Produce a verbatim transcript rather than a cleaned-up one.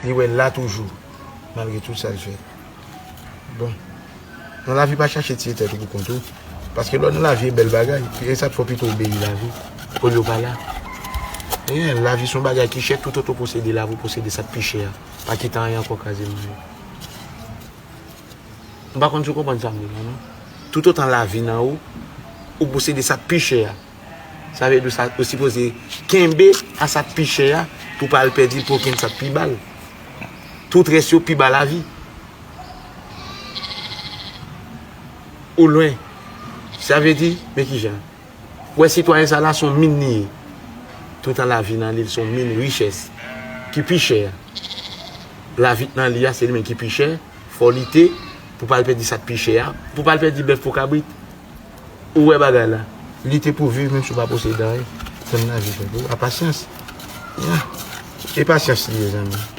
Li wè l la toujou, malgre tout sa l fè. Bon. Nan lavi, pa chache tiye tèt ou pou kont ou. Paske lè w nan lavi, e bèl bagay. E sa k fè w pito obeyi lavi, olye w pa la. Anyen, lavi se yon bagay ki chè, toutotan w posede lavi, w posede sa k pi chè a. Pa kite anyen ankò kraze manyen w. M pa konn si w konprann sa m di la, non. Toutotan lavi nan ou, ou posede sa k pi chè a. Sa vle di sa, ou sipoze kenbe a sa k pi chè a pou w pa al pèdi l pou w kenbe sa k pi ba l. Tout rès yo pi ba lavi. Ou lwen. Sa vle di, men kijan. Ou wè sitwayen sa la, se yon min li ye. Toutan lavi nan li, se yon min richès ki pi chè a. Lavi k nan li a, se li menm ki pi chè. Fò w lite pou w pa al pèdi sa k pi chè a. Pou w pa al pèdi bèf pou kabrit. Ou wè bagay la. Lite pou viv, menm si w pa posede anyen. Tann lavi fè pou ou. A pasyans. Ya. E pasyans li ye, zanmi.